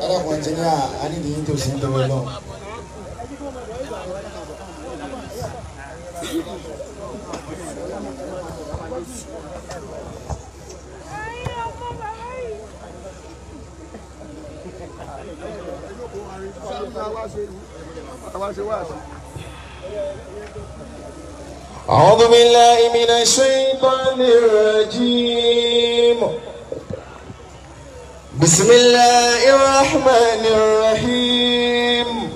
Ẹlẹ́kùn ẹnjìníà a ní ìdíyìn tó sì ń tọrọ lọ. أعوذ بالله من الشيطان الرجيم. بسم الله الرحمن الرحيم.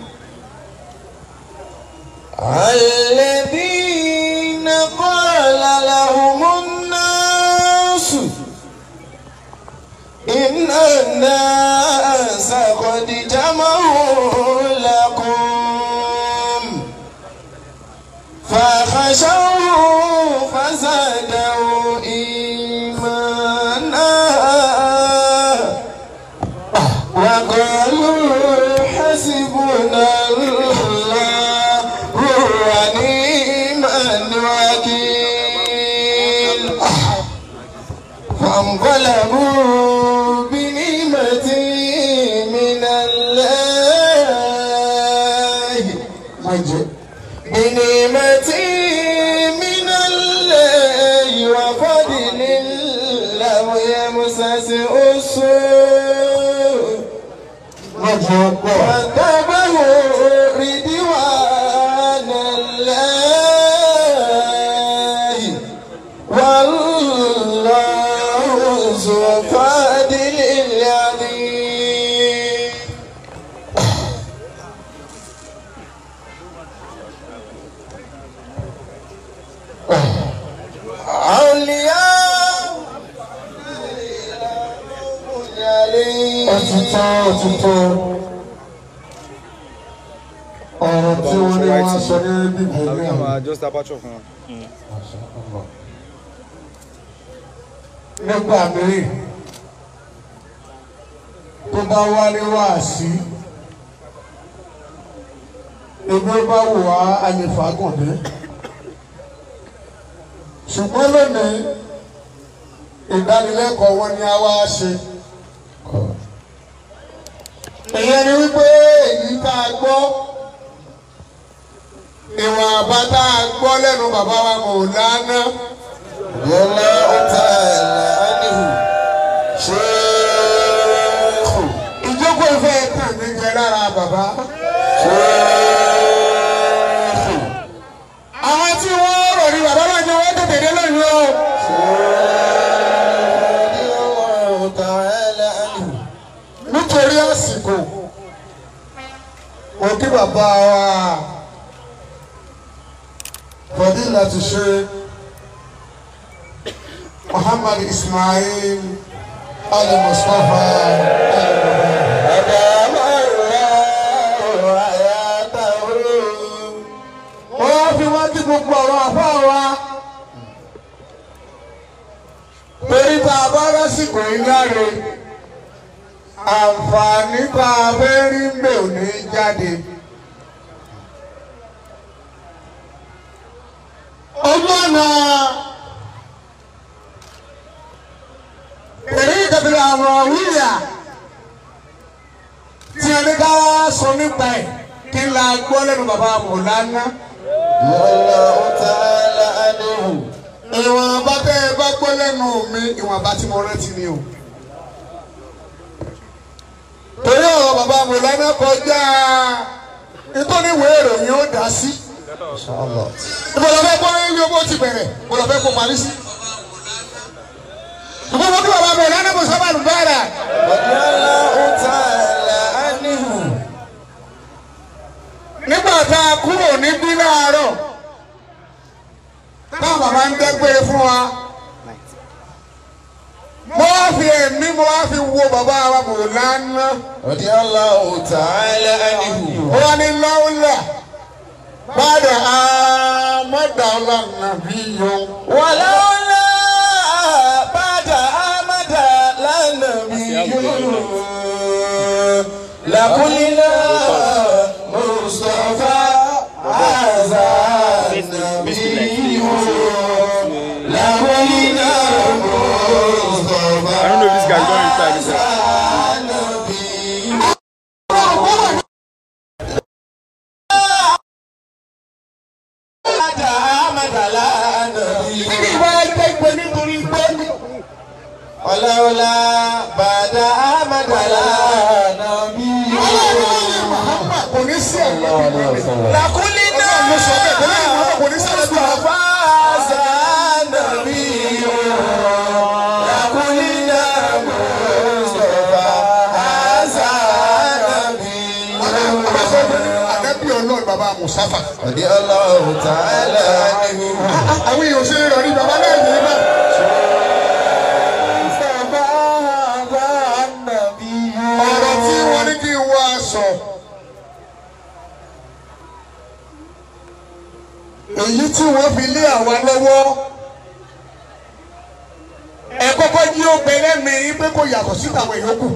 الذين قال لهم الناس إن الناس قد جمعوا لكم فخشوه فزادوا إيمانا وقالوا حسبنا الله ونعم الوكيل. فانقلبوا بنعمة من الله بنعمة من الله وفضل لم يمسسه سوء واتبعوا رضوان الله والله ذو فضل عظيم. أولياء Òtítọ́ ọ̀rọ̀ tí wọ́n ní wọ́n sọ ní bíbí náà. Nígbà míì tó bá wá ní wáàsí, ebi bá wù wá a lè fagùn dé. Ṣùgbọ́n lónìí, ìdánilẹ́kọ̀ọ́ wọn ni a wá ṣe. Ìyẹn ni wípé èyí tá a gbọ́, ìwọ̀n àbá tá a gbọ́ lẹ́nu bàbá wa Mọ̀lánà. Wallahu ta'ala anhu. Ṣéèkù. Ìjókòó ìfẹ́ tàn mí jẹ lára bàbá. Ṣéèkù. Àwọn tí wọ́n rọ̀ ní bàbá náà ni wọ́n tètè dé lónìí o. Wallahu ta'ala anhu. Nítorí àsìkò, òkè bàbá wa Fadilatu Sheikh Muhammad Ismail Ali Mustapha wọ́n fi wọ́n kí gbogbo ọ̀rọ̀ àfọ́ wa. Torí tá a bá rásìkò yìí láre, àǹfààní tá a fẹ́ rí ń bẹ̀ ò ní jáde. Ojú ọ̀nà èrè ìkẹtìlẹ̀ àwọn wíyà tí ẹni ká wá sọ nípa ẹ̀ kí n la gbọ́ lẹ́nu bàbá Mọ̀lánà. Wallahu ta'ala anhu. Ìwọ̀nba tẹ́ ẹ bá gbọ́ lẹ́nu mi, ìwọ̀nba tí mo rántí ni o. Torí ọ̀rọ̀ bàbá Mọ̀lánà kọjá nítorí ìwé ìròyìn ó dá sí. Inshallah. Ìbọ̀lọ́fẹ́ kó ní owó ti bẹ̀rẹ̀, ìbọ̀lọ́fẹ́ kó parí sí. Ṣùgbọ́n mo kí bàbá Mọ̀lánà mo sábà lù bára. Wallahu ta'ala anhu. Nígbà tá a kúrò níbí láàárọ̀, táwọn bàbá ń dẹ́gbére fún wa. Mo wá fi ẹ̀mí mo wá fi wo bàbá wa Mọ̀lánà. Radiyallahu ta'ala anhu. Ó wá ní lọ́wọ́lá. Bàdà àmọ́dàlá nàbí yọ. Wàlọ́lá bàdà àmàdàlá nàbí yọ. Làkúlínà Mustapha àzà nàbí yọ. ba'da Ahmad la nabi. Níbi ìwà ẹgbẹ́ ìpè nítorí pé. Walaula ba'da Ahmad la nabi. Ọlọ́run Muhammad kò ní sí ẹ̀rọ. Lakulina Mustafa nabi. Lakulina Mustafa nabi. Ànábì Ọlọ́run bàbá Mustafa. Radiyallahu ta'ala anhu. Àwọn èèyàn ṣe é rọrí bàbá náà yìí náà. Ọ̀rọ̀ tí wọ́n ní kí n wá sọ. Èyí tí wọ́n fi lé àwa lọ́wọ́. Ẹ kọ́kọ́ jí ó bẹ lẹ́mìí pé kò yàtọ̀ sí tàwọn ìyókù.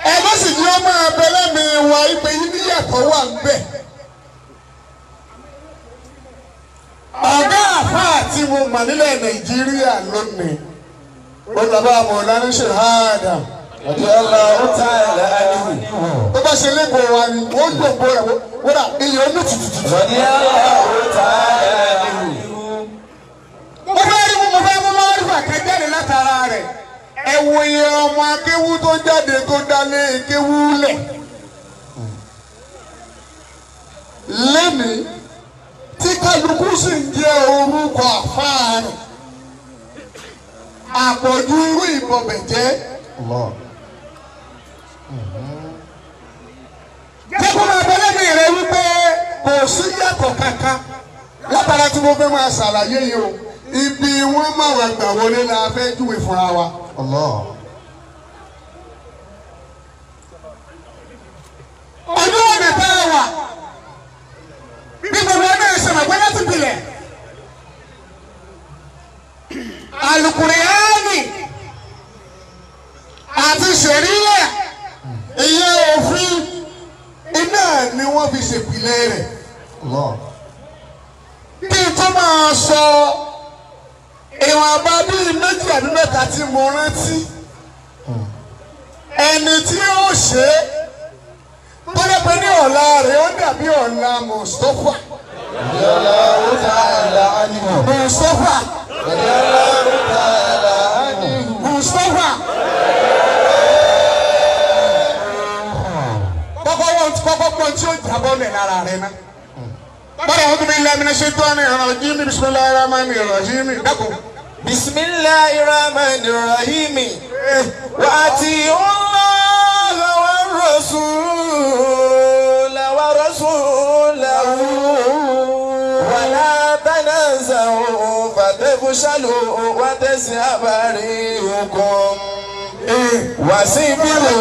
Ẹ má sì jí ó máa bẹ lẹ́mìí wa pé yíyàtọ̀ wà ń bẹ̀. Ọ̀gá àfáà tí mo mọ̀ nílẹ̀ Nàìjíríà lónìí. Ó bàbá Mọ̀lánà Ṣèhádà. Radiyallahu ta'ala anhu. Tó bá ṣe lẹ́kọ̀ọ́ wa ni, wọ́n gbòǹgbò rẹ̀ wọ́n rà iyì omi tìtìtì. Radiyallahu ta'ala anhu. Mo fẹ́ rí mo fẹ́ mú mọ́rífà kan jáde látara rẹ̀. Ẹ wo iye ọmọ akéwú tó jáde tó dálé kéwú lẹ̀. Lẹ́nìí tí kálukú sì ń jẹ́ orúkọ àfáà rẹ̀. Àpọ̀jù irú ìbọ̀bẹ̀ jẹ́. Jẹ́ kó máa bẹ lẹ́mìí rẹ wípé kò sí yàtọ̀ kankan látara tí mo fẹ́ máa ṣàlàyé yìí o. Ibi wọ́n máa wà gbà wọlé la fẹ́ júwe fúnra wa. Ọjọ́ òní tá a wà bí gbogbo ọdún yìí ṣe mọ̀ pé láti pilẹ̀. Àlùkùránì àti ṣẹ̀ríyà ìyẹn òfin iná ni wọ́n fi ṣèpìlẹ̀ rẹ̀. Kí n tó máa sọ ìwọ̀nba bíi méjì àbí mẹ́ta tí mo rántí. Ẹni tí ó ṣe é tó lè pe ní ọ̀la rẹ̀ ó dàbí ọ̀la Mustapha. Radiyallahu ta'ala anhu. Mustapha. Radiyallahu ta'ala anhu. Mustapha. Kọ́kọ́ wọ́n kọ́kọ́ gbọ́n tí ó jábọ́ lẹ̀ lára rẹ̀ náà. Bọ́dà wọ́n tún bí lẹ́mìnà ṣe tó ní ìrànjú mi bismillahir rahmanir rahim. Dákun. Bismillahir rahmanir rahim. Wa ati'u Allaha war rasula wa rasulahu wa la tanaza'u fatafshalu wa tazhaba rihukum. Wasbiru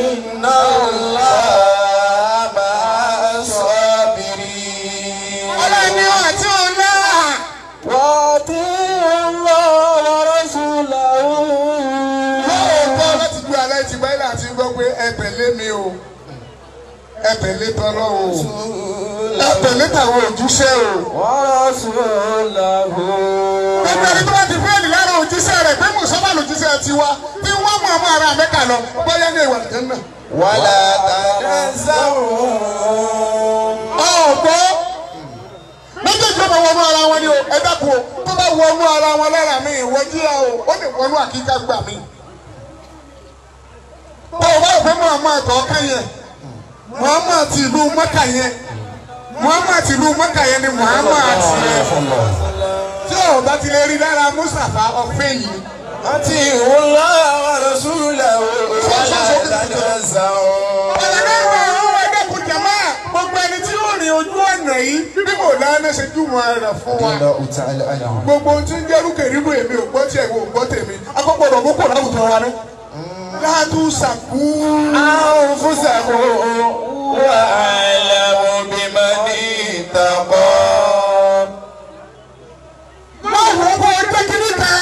inna Allaha ma'as sabirin. Ọlọ́ni àti ọ̀la. Wa ati'u Allaha wa rasulahu. Lóòótọ́ láti gbé alẹ́ ti báyìí láti gbọ́ pé ẹ tẹ̀lé mi o, ẹ tẹ̀lé tọ́lọ́ o, ẹ tẹ̀lé tàwọn òjíṣẹ́ o. Wa rasulahu. Gbogbo ẹni tó bá ti fẹ́ẹ̀lì lára òjíṣẹ́ rẹ̀ pé Mùsọ́lá lòjíṣẹ́ tiwa tí wọ́n mú ọmọ ara Mẹ́kà lọ bóyá ní ìwà nìkan náà. Wala tanaza'u. Ọ̀gbọ́ méjèèjì ó máa wọnú ara wọn ni o, ẹ dákun o, tó bá wọnú ara wọn lára mi ìwọ jíra o, ó lè wọnú àkíkà gbà mí. Tó o bá rò pé Muhammad ọ̀kan yẹn, Muhammad ti ìlú Mẹ́kà yẹn, Muhammad ti ìlú Mẹ́kà yẹn ni Muhammad yẹn. Tí o bá ti lè rí lára Mustapha ọ̀fẹ́ yìí. Ati'u Allaha wa rasulahu wa la tanaza'u. Ọ̀làdàgbà àwọn ẹ̀dẹ́kun jàmá gbogbo ẹni tí ó rìn ojú ọ̀nà yìí bí kò lánàá ṣe júmọ̀ rẹ̀ fún wa. Gbogbo ohun tí ń jẹ́ rúkèrúdò èmi ò gbọ́ tiẹ̀ ò gbọ́ tèmi. Akọ́gbọ̀dọ̀ mú kò láwùjọ wa ní. Látú sàkú. Anfusakum wa a'lamu biman ittaqa. Má wò ó kó ẹgbẹ́ kíní ta.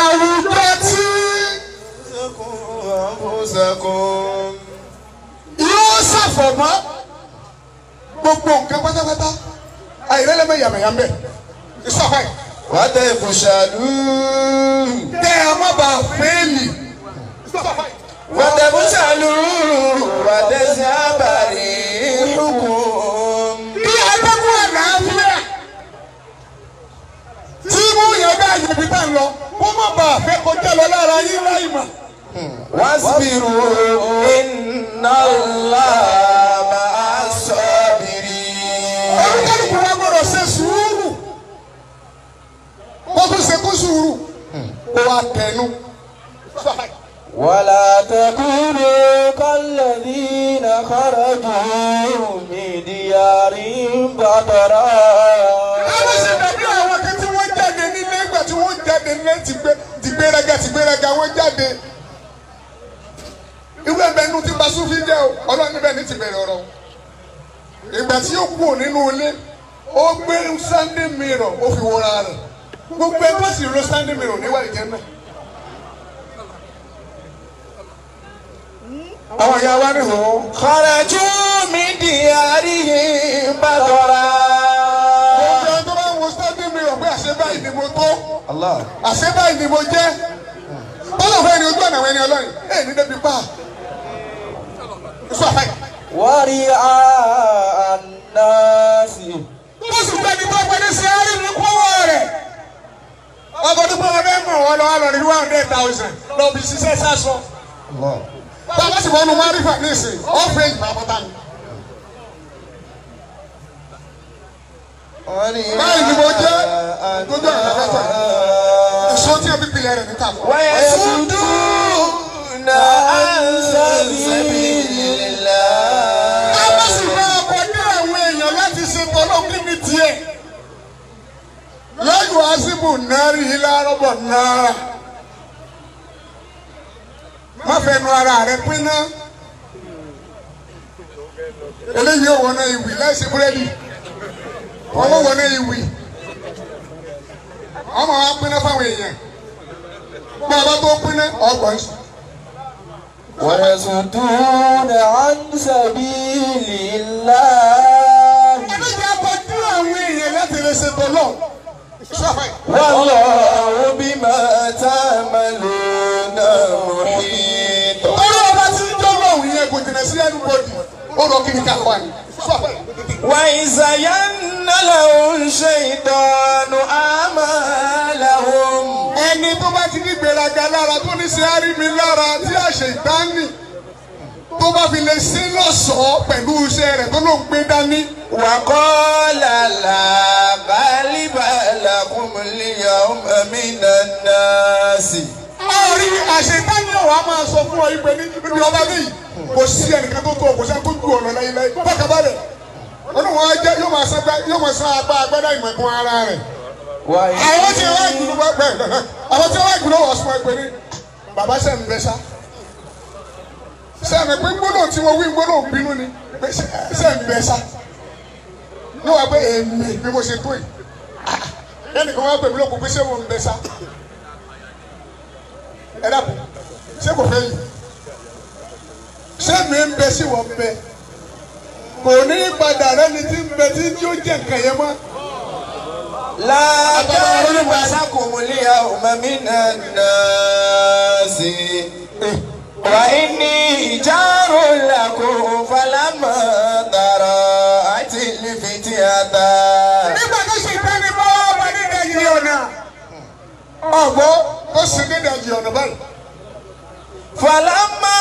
Àwùjọ tí Anfusakum. yóò ṣàfọ̀mọ́ gbogbo nǹkan pátápátá. Àìrẹ́lẹ́mẹ̀ yàmẹ̀yà ń bẹ̀. Ìsọ̀fà yìí. Wa tafshalu. Tẹ́ ẹ má bàa fẹ́ẹ̀lì. Wa tafshalu. Wa tazhaba واصبروا إن الله مع الصابرين. Olúkálùkù wa gbọ́dọ̀ ṣe sùúrù. Kó tún ṣe kó sùúrù. Kó wa tẹnu. ولا تكونوا كالذين خرجوا من ديارهم بطرا. Àwọn ṣe dàbí àwọn kan tí wọ́n jáde nílé ìgbà tí wọ́n jáde nílé tìgbéraga tìgbéraga wọ́n jáde. Irú ẹ̀bẹ̀ inú tí Basufi jẹ́ o, Ọlọ́run níbẹ̀ ní ti bẹ̀rẹ̀ ọ̀rọ̀. Ìgbà tí ó kú nínú ilé, ó gbé Sunday mirror ó fi wọra rẹ̀. Gbogbo ẹgbẹ́ sì lo Sunday mirror níwájú jẹ́ náà. Àwọn ìyá wa ní hàn. Kharaju min diyarihim batara. Gbogbo ẹni tó bá ń wo Sunday mirror pé àṣẹ báyìí ni mo tó. Àṣẹ báyìí ni mo jẹ́. Bọ́lá fẹ́ ni ojú ọ̀nà àwọn ẹni ọlọ́run. Ẹ ní débi pa. Wari'a an-nasi. Tó sì gbé ní tó gbé ní sẹ́ẹ̀rì ní kọ́wọ́ rẹ̀. Ọkọ̀ tó gbọ́dọ̀ bẹ́ẹ̀ mọ̀ wọ́n lọ́wọ́ lọ ní 100,000 lọ bí ṣiṣẹ́ sásọ. Bàbá sì wọnú Márífà nísìn, ó fẹ́ ìgbà pátá ni. Báyìí ni mo jẹ́ lójú ọ̀nà fẹ́fẹ́. Èso tí o fi pilẹ̀ rẹ̀ níta fún. Wayasudduna an sabilillah. Ká má sì máa kọjú àwọn èèyàn láti ṣe tọ́lọ́ kí ni tiẹ̀. Lọ́yọ̀ Asibu náírà ilá rọ́bọ̀ náírà. Má fẹnu ara rẹ pín ná. Eléyìí ò wọnà ìwì láìsí búrẹ́dì. Ọwọ́ wọnà ìwì. Ọmọ wa pín ná fáwọn èèyàn. Bí a bá tó pín ná, ọgbọ̀n sùn. Wayasudduna an sabilillah. Eléyìí akọjú àwọn èèyàn láti lè ṣe tọ́lọ̀. Wallahu bima ta'maluna muhit. Ọlọ́run ọba tí ń jọ́ lọ́hùn yẹn kò jìnnà sí ẹnubodì. Ó rọ kiri ká wà ní. Wa izayyana lahum shaytanu a'malahum. Ẹni tó bá ti ní gbéraga lára tó ní ṣe árí mi lára tí àṣẹ ìdání tó bá fi lè ṣe lọ́sọ̀ọ́ pẹ̀lú iṣẹ́ rẹ̀ tó ló ń gbé dání. Wa qala la ghaliba lakum al-yawma minan nasi. Ọ̀rí àṣẹ ìdání ọ̀wá máa sọ fún ọ yìí pé ní ibi ọba dé yìí kò sí ẹnìkan tó tó ọ kò sí ẹnìkan tó ju ọ̀nà láyé láyé. Bákan balẹ̀ olùwọ́n ajẹ́ yóò máa sá apá agbádá ìmọ̀kún ara rẹ̀. Àwọn tí wọ́n ìgbìlú wọ́n bẹ́ẹ̀ àwọn tí wọ́n ìgbìlú wọ́n sọ pé ní bàbá sẹ́ ń bẹ sá. Sẹ́mi pé gbọ́dọ̀ tí wọ́n wí gbọ́dọ̀ bínú ni pé sẹ́ ń bẹ sá. Ní wàá pé èmi bí mo ṣe tó yìí. Ẹnìkan wá pè mí lóko pé ṣé mo ń bẹ sá. Ẹ dàpọ̀ ṣé kò fẹ́ yìí? Ṣé mi ń bẹ sí wọ́n bẹ? Kò ní padà rẹ́ni tí ń bẹ tí yóò jẹ́ nǹkan yẹn mọ́. La ghaliba lakum al-yawma minan nasi. Wa inni jarun lakum falamma tara'atil fityata. Nígbà tó ṣe ìtẹ́ni bọ́ wà ní ìdajì ọ̀nà. Ọ̀gbọ́ ó sì ní ìdajì ọ̀nà báyìí. Falamma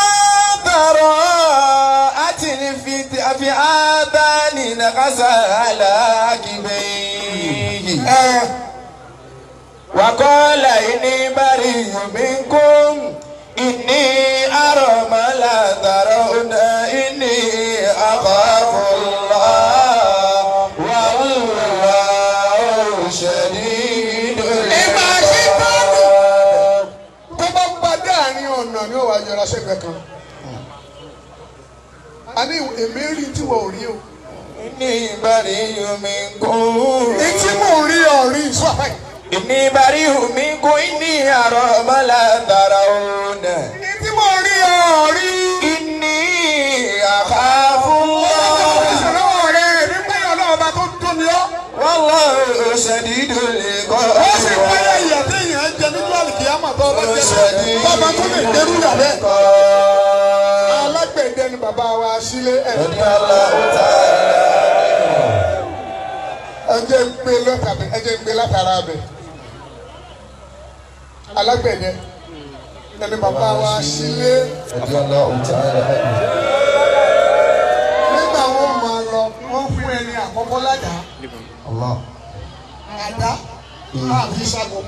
tara'atil fityata nakasa ala aqibayhi. Wa qala inni bari'un minkum inni ara ma la tarawna inni akhafu Allah wallahu shadidul iqab. Tó bá ń bá dáàrin ọ̀nà ni ó wà yọra sẹ́gbẹ̀ẹ́ kan. A ní èmi rí tí wọ́n ò rí o. Inni bari'un minkum. Etí mò ń rí ọ̀rí sọ àbáyé. Inni bari'un minkum inni ara ma la tarawna. Etí mò ń rí ọ̀rí. Inni akhafu Allah. Ìṣòro ọ̀rẹ́ rẹ̀ nígbà yẹn ọlọ́run ọba tó tó ni ọ́. Wallahu shadidul iqab. Ó sì pẹ́yà ìyà tí èèyàn ń jẹ nínú àlùkìyámà tó ọba jẹ bàbá tó lè dérú yà bẹ́ẹ̀. Alágbẹ̀dẹ ni bàbá wa sílé ẹ̀. Ẹ jẹ́ ń gbé lọ́tàbí ẹ jẹ́ ń gbé látara abẹ. Alágbẹ̀dẹ Ẹni bàbá wa sílé. Nígbà wọn máa lọ, wọ́n fún ẹni àkọ́kọ́ ládàá. Àdá àfi sago.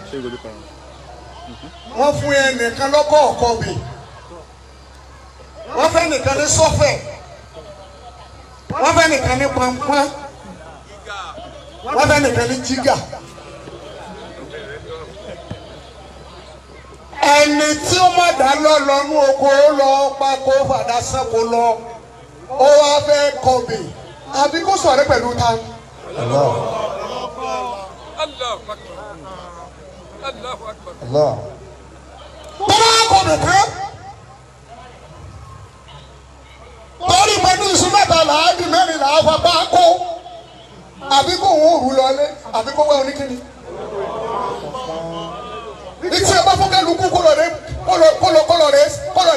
Wọ́n fún ẹnìkan lọ́kọ̀ ọ̀kọ̀bì. Wọ́n fẹ́ nìkan ní sọ́fẹ̀. Wọ́n fẹ́ nìkan ní pọnpọ́n. Wọ́n fẹ́ nìkan ní jígà. Ẹni tí ó má dá lọ nú oko ó lọ pákó fàdá sẹ́kó lọ ó wá fẹ́ kọbè àbí kó sọ̀rọ̀ pẹ̀lú ta. Tó bá kọbè tán torí pẹ̀lú iṣu mẹ́ta làádì mẹ́rin làá fa bá kó àbí kó òun ò rú lọlé àbí kó wá oníkíni. Ìtí ẹ bá fún kálukú kólọ̀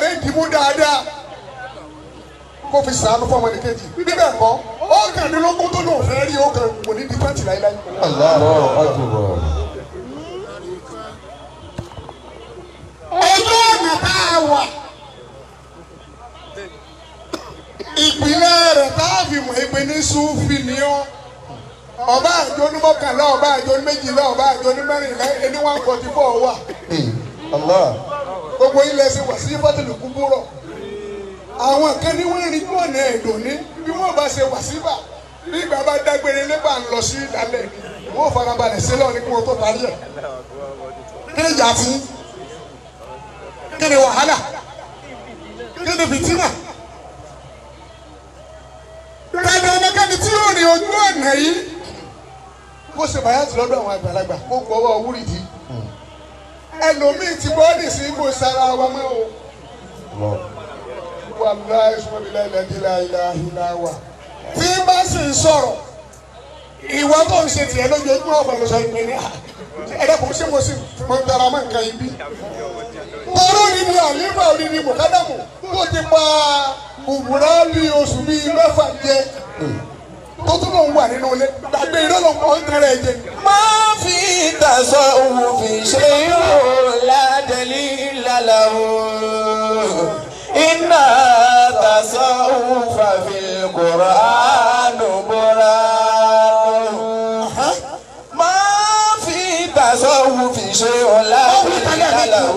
rẹ̀ dìbò dáadáa kó fi sàánú fún ọmọdé kejì bíbẹ̀ kọ́ ó kàn ní lógún tó lóun fẹ́ rí ó kàn kò ní di pẹ́ǹtì láíláí. Ojú ọ̀nà tá a wà ìpìlẹ̀ rẹ̀ tá a fi mọ̀ ìpè ní Súfì ni ọ́ ọba àjọ onímọ̀kànlá ọba àjọ oníméjìlá ọba àjọ onímẹ́rìnlá ẹni 144 wà. Gbogbo ilẹ̀ ṣe wà sí fátìlì kúbúrọ̀. Àwọn kan ní wọ́n rí ọ̀nà ẹ̀dùn ní bí wọ́n bá ṣe wà síbà bí ìgbà bá dágbére nígbà ń lọ sí ìdálẹ̀ wọ́n farabalẹ̀ sí lọ́ọ̀ ní kí wọ́n tó parí ẹ̀. Kí ni ìjà fún? Kí ni wàhálà? Kí ni fìtínà? Tàbí ẹnikẹ́ni tí yóò rìn ojú ọ̀nà yìí kó ṣe bàyàtì lọ́dọ̀ àwọn àgbàlagbà kó gbọ́wọ́ wúrìdì. Ẹlòmíì ti bọ́ọ̀dì sí kò sára wa mọ́ o. Wàláhì sùmọ́bìláìláìláìláìláwà. Tí bá sì ń sọ̀rọ̀, ìwọ tó ń ṣe tiẹ̀ lójoojúmọ́ ọ̀pọ̀ ló sọ ìpè ní ẹ̀dẹ́kùn ṣé mo sì mọ tara mọ́ nǹkan ibi. Tọ́rọ ni ní àlífà orí ni mùkádàmù tó ti pa òwúrọ̀ bí oṣù bíi mẹ́fà jẹ tó tún lòun wà nínú ilé gbàgbé irọ́ lòun kọ́ ń tẹ̀lé jẹ. Má fi tasawufi shay'un la dalila lahu. Inna tasawufa fil Qur'an burhan. Má fi tasawufi shay'un la dalila lahu.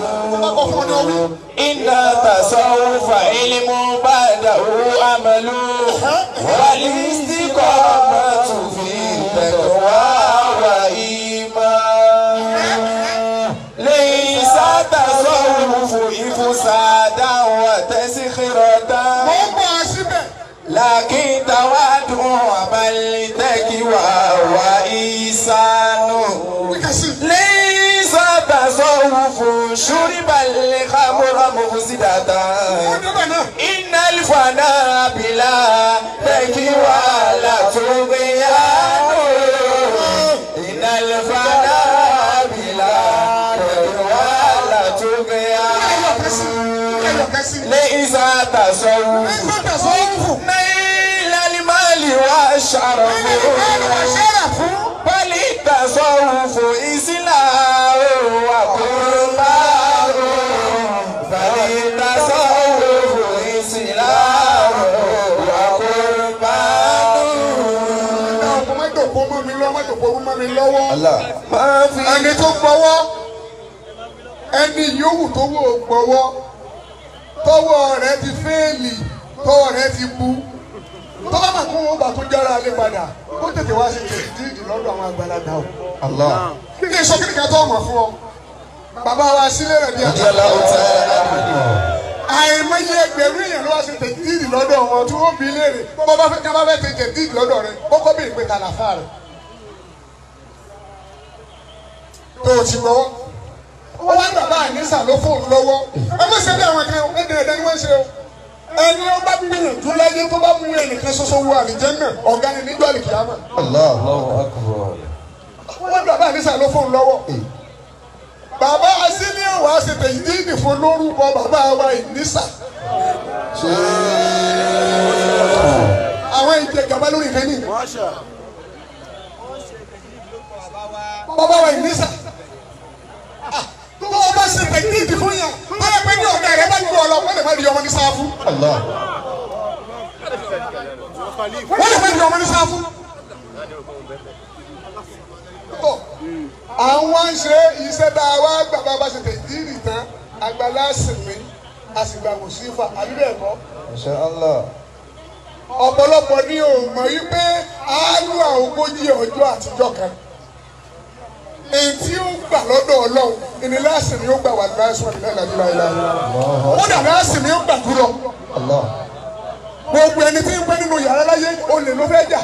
Inna tasawufa ilmun ba'dahu amalu. Wal istiqamatu fi taqwa wa iman. Laysa tasawufu ifsadan wa taskhiratan. Lakin tawadu bal taqwa wa ihsanu. Laysa tasawufu shuribal khamra mufsidatan. Innal fana bila taqwa la tughyanu. Innal fana bila taqwa la tughyanu. Laysa tasawufu nailal mali wa sharafu. Bal tasawufu islahu wa qurbanu. Bal tasawufu islahu wa qurbanu. Lọ́wọ́. Ẹni tó gbọ́wọ́, ẹni yòówù tó wò gbọ́wọ́, tọwọ́ rẹ̀ ti fẹ́ẹ̀lì, tọwọ́ rẹ̀ ti bu. Tọ́lá mà kún wọn bá tún jára alẹ́ padà, kó tètè wá sí tètè lọ́dọ̀ àwọn àgbàlagbà o. Kí ni sọ kí ni ká tọ́ ọmọ fún ọ? Bàbá wa sílé rẹ̀ bí àtàlà. Àìmọye ẹgbẹ̀rún èèyàn ló wá sí tètè lọ́dọ̀ wọn tí wọ́n bí léèrè. Bọ́ bá fẹ́ ká bá fẹ́ tètè lọ́dọ̀ rẹ̀, kọ́kọ́ bí ìpè tàlàfà rẹ̀. Tó o ti gbọ́wọ́. Ó wá ní bàbá ànísà ló fóun lọ́wọ́. Ẹ má ṣe bí àwọn kan ẹ̀dẹ̀ ẹ̀dẹ̀ ni wọ́n ṣe o. Ẹni ó bá gbìyànjú láyé tó bá mú ẹnìkan ṣoṣo wo àlìjánnà ọ̀gá ni níjọ́ àlìkìyámà. Wọ́n ní bàbá ànísà ló fóun lọ́wọ́. Bàbá asíní wàá ṣe tẹ̀yìndínì fún lórúkọ bàbá wa ìnísà. Àwọn ìjẹgàba lórí ìfẹ́ nìyẹn. Bàbá wa ìnísà. Tó o bá ṣe tẹ̀yìndínì fún yàn, tó yẹ pé ọ lọ wọ́n lè má di ọmọ ní sáfù. Wọ́n lè má di ọmọ ní sáfù. Àwọn ń ṣe iṣẹ́ tá a wá gbà bá a bá ṣe tẹ̀síìrì tán àgbàlá sinmi a sì gbà wòsífà àbí bẹ́ẹ̀ kọ́. Masha Allah. Ọ̀pọ̀lọpọ̀ ni ò mọ̀ wípé àálù ogójì ọjọ́ àtijọ́ kan. Èyí tí ó gbà lọ́dọ̀ Ọlọ́run ìní láàsìmí ó gbà wà láìsùn àbí láìláì láìláì. Ó dà láàsìmí ó gbà dúró. Gbogbo ẹni tí ń pẹ́ nínú yàrá láyé olè ló fẹ́ jà.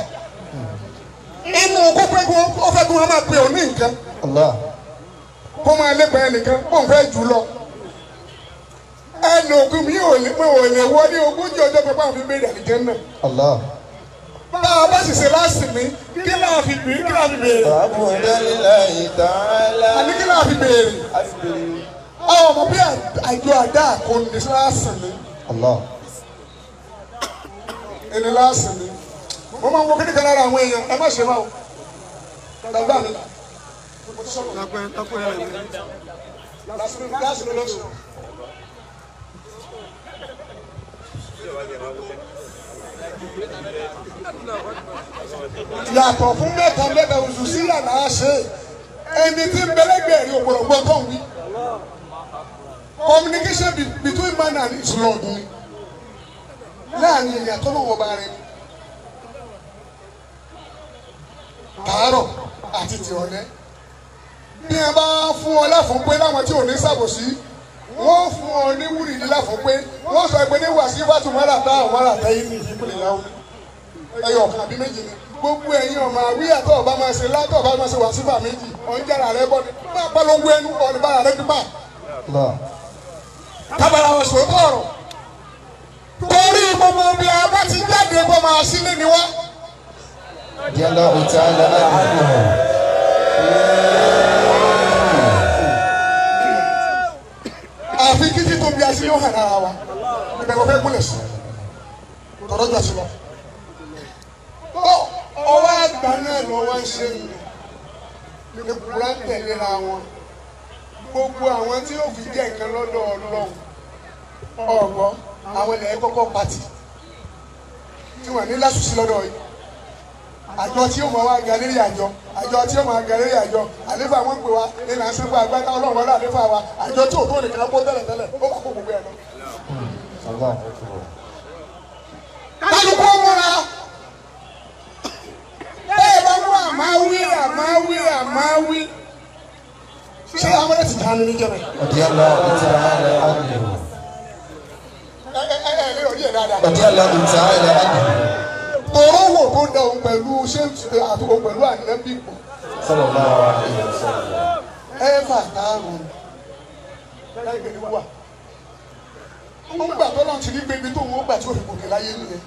Inú kó pẹ́ kó ó fẹ́ kó wọn máa pe òní nǹkan. Kó máa lépa ẹnìkan kó ń fẹ́ jù lọ. Ẹnu ògùn mi ò lè pé ò lè wọ ní ogójì ọjọ́ pé báwọn fi béèrè àlìjẹ́ náà. Bá a bá sì ṣe láàsìmí kí láà fi béèrè kí láà fi béèrè. Àní kí láà fi béèrè. Àwọn ọmọ bí àjọ àdá kò ní láàsìmí. Ẹni láàsìmí. Mo máa ń wo kíníkan lára àwọn èèyàn ẹ má ṣe máa o. Tàgbà mi. Lásìmí lọ́sùn. Yàtọ̀ fún mẹ́ta mẹ́ta oṣù sílẹ̀ náà ṣe ẹni tí ń bẹ́lẹ́gbẹ̀ẹ́ rí ògbọ̀rọ̀gbọ̀ tó ń wí. Communication between man and his Lord ni láàrin ènìyàn tó lọ́wọ́ bá rẹ ni tàárọ̀ àti tìrọ̀lẹ́ bí ẹ bá fún ọ láfún pé láwọn tí ò ní ṣàbòsí wọ́n fún ọ ní wúrì ní láfún pé wọ́n sọ pé ní wàásù fàtúmọ́lá tá àwọn ará yìí ní ìpínlẹ̀ yàwó ẹyọ ọ̀kan àbí méjì ni gbogbo ẹ̀yin ọmọ àwíyà tó ọba máa ṣe látọ̀ ọba máa ṣe wàásù méjì ọ̀njára rẹ bọ́ ni máa bá lóńgbó ẹnu ọ̀nì bára rẹ pípa kábàrà ọ̀sùn ọ̀rọ̀ torí gbogbo bí a bá ti jáde kó máa sílé ni wá. Allahu ta'ala anhu. Àfi kí títún bí a sí yóò hàn ara wa ìbẹ̀rù fẹ́ gúnlẹ̀ sí tọ́rọ́ jọ sí lọ. Ọwọ́ àgbà náà lọ wá ń ṣe ní kúrá ń tẹ̀léra wọn gbogbo àwọn tí yóò fi jẹ́ nǹkan lọ́dọ̀ Ọlọ́run ọ̀gbọ́n àwọn ilẹ̀ kọ́kọ́ pàtì tí wọ́n ní lásùsí lọ́dọ̀ yìí àjọ tí yóò máa wá ga lérí àjọ àjọ tí yóò máa ga lérí àjọ àlefa wọn pè wá nínú àṣẹfọ àgbàdo Ọlọ́run wọlé àlefa wa àjọ tí òtó nìkan kó tẹ́lẹ̀ tẹ́lẹ̀ ó bá kó gbogbo ẹ̀ lọ. Kálukú múra bẹ́ẹ̀ bá mú àmáwí àmáwí àmáwí ṣé àwọn ẹ̀ ti dànù ní jẹ́bẹ̀. Radiyallahu ta'ala anhu. Ẹ ẹ rí ẹ̀ dáadáa. Radiyallahu ta'ala anhu. Tòró wò tó da òun pẹ̀lú ṣé àtòkò pẹ̀lú ànábì pọ̀. Sallallahu alaihi wasallam. Ẹ fà táàrùn láìpẹ́ ní wà. Ó ń gbà tọ́lọ́ ti ní pé ibi tó ń gbà tí ó fi gòkè láyé nìyẹn.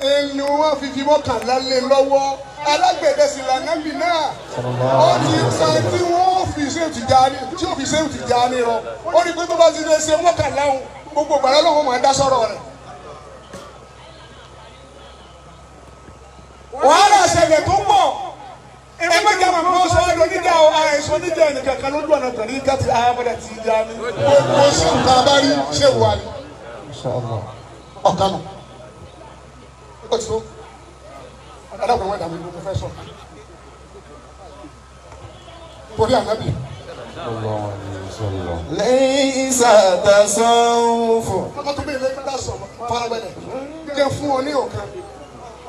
Ẹnu wọn fi fi mọ́kànlá lé lọ́wọ́ alágbẹ̀dẹ sì lànàbì náà. Ó ti sọ tí wọ́n fi ṣé ti já ní tí ó fi ṣé ti já ní rọ. Ó ní pé tó bá ti lè ṣe mọ́kànlá òun gbogbo ìgbà lọ́wọ́ máa dá sọ́rọ̀ rẹ̀. Wàhálà ṣẹlẹ̀ tó pọ̀ ẹ má jẹ́ màmá ó sọ ọ́ lóníjà o àìsàn oníjà ẹnìkan kan lójú ọ̀nà tẹ̀lé káti àmọ́dá ti já ní. Gbogbo sí nǹkan bá rí ṣé wà ní. Ọ̀kan nù. Ó ti tó. Adágún wọn dàbí mo fẹ́ sọ. Torí ànábì. Laysa tasawufu. Ọkọ tó bí ilé dá sọ farabalẹ̀. Jẹ́ fún ọ ní ọ̀kan.